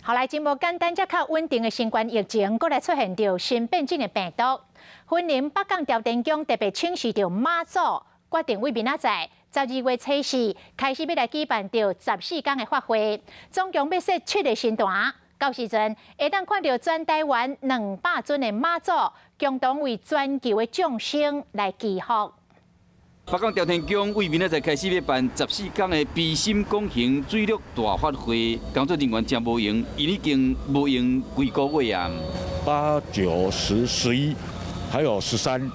後來真無簡單，才較穩定的新冠疫情，閣來出現著新變種的病毒。雲林北港朝天宮特別請示著媽祖，決定為明仔載12月初四開始欲來舉辦著14天的法會，總共欲設七个神壇。到時陣會當看著全台灣200尊的媽祖，共同為全球的眾生來祈福。北港朝天宮為明仔載開始欲辦十四天的悲心廣行水陸大法會，工作人員真無閒，𪜶已經無閒幾個月啊。八九十十一，還有13，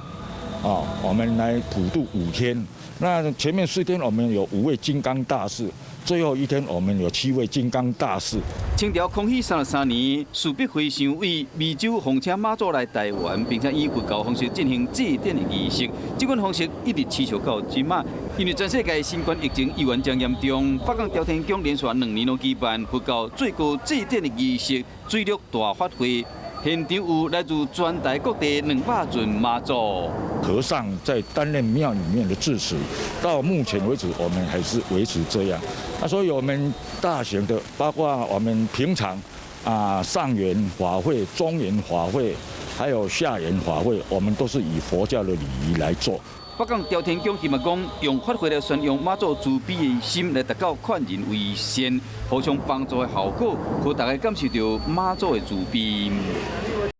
啊，我們來普渡5天。那前面4天我們有五位金剛大士，最後一天我們有七位金剛大士。清朝康熙33年，氏璧和尚為湄洲奉請媽祖來台灣，並且以佛教方式進行祭典的儀式。這款方式一直持續到這馬。因為全世界新冠疫情依然真嚴重，北港朝天宮連續2年攏舉辦佛教最高祭典的儀式——水陸大法會。現場有來自全台各地200尊媽祖。和尚在擔任廟裡面的住持，到目前為止我們還是維持這樣。啊，所以我們大型的，包括我們平常啊上元法會、中元法會，還有下元法會，我們都是以佛教的禮儀來做。北港朝天宮希望講，用法會來宣揚媽祖慈悲的心，來達到勸人為善、互相幫助的效果，予大家感受著媽祖的慈悲。